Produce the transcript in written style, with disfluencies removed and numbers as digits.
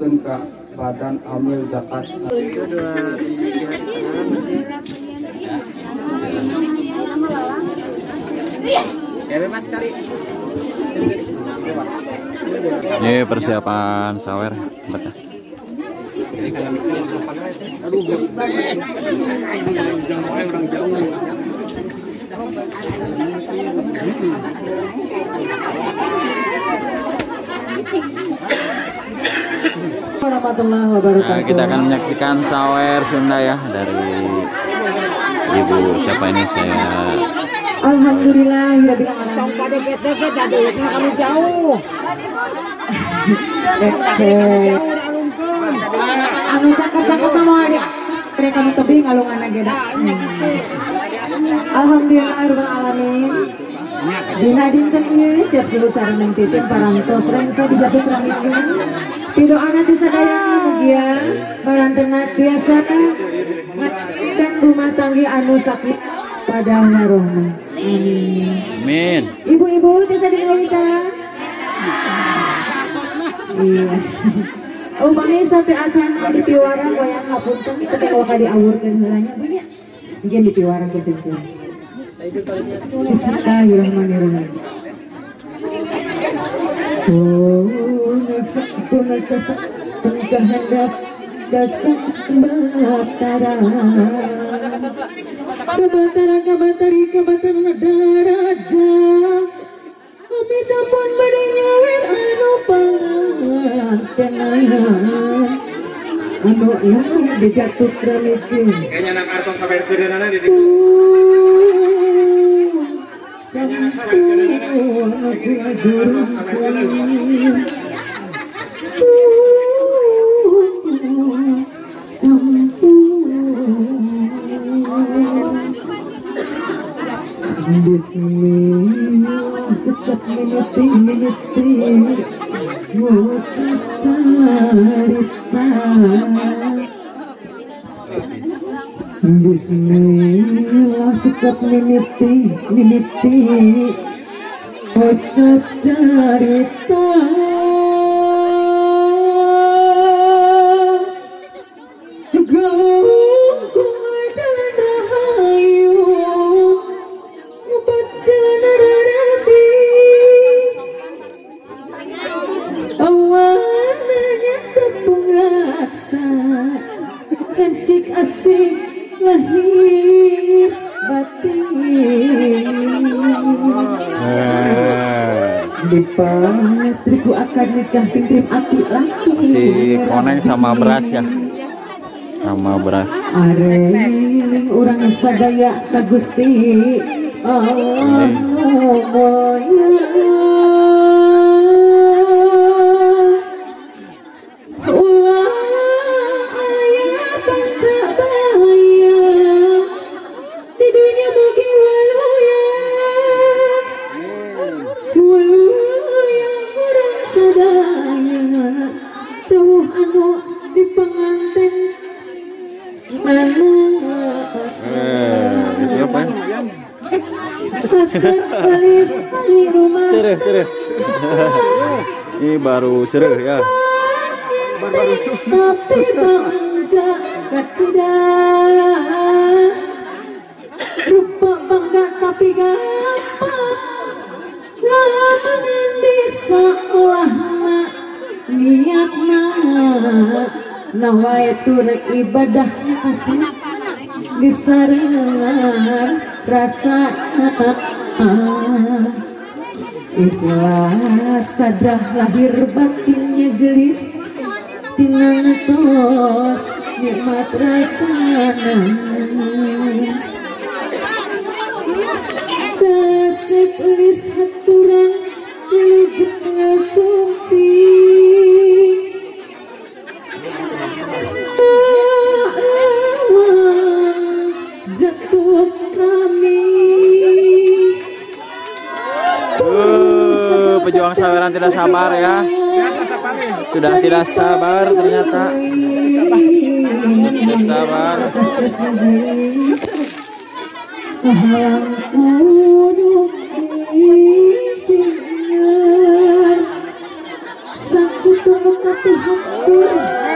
disumpingkeun ka Badan Amil Zakat. Ini persiapan sawer. Nah, kita akan menyaksikan sawer Sunda ya dari ibu siapa ini saya. Alhamdulillah kamu jauh. Anu cakep-cakep mah mereka kamu tebing alungan geda. Alhamdulillah rabbil alamin. Dina dinten ieu cep suhu careneng titip parantos rengse dijatuh ramikeun. Pidoana ti sadayana mugia barantena tiasa dan rumah tangga anu sakit pada warohmah. Amin. Amin. Ibu-ibu tiasa dikawitan. Iya. Upami sate acana di piwarang wayang hapunten ketika waka diawurkeun heula nya Bu nya. Mungkin di piwarang ke situ. Bismillahirrahmanirrahim. Kabatara kabatari kabatara daraja Amitapun bade nyawer anu pangantenan anu lemah dijatuh ramikeun. Kayaknya anak artos sawer keureunana di ditu. Sampun aku ajur Bismillah kecap miniti miniti ngucap carita. Bismillah kecap miniti miniti ngucap carita. Kencik asing lahir batin di patriku akan nikah pimpin aki laki si koneng sama beras ya, sama beras. Areling urang sadaya ka Gusti Allah. Sereh, sereh. Ini baru sereh ya. Baru tapi bangga tidak. Rupa bangga tapi gampang. Lamun di seolahna niatna nawaitu rek ibadah kasih disarengan rasa ikhlas sadrah lahir batinnya gelis tina ngetos nikmat rasana kasep elis haturan wilujeng ngasumping jatuh rami. Pejuang saweran tidak sabar ya. Sudah tidak sabar ternyata. Sudah sabar. nu katuhukur.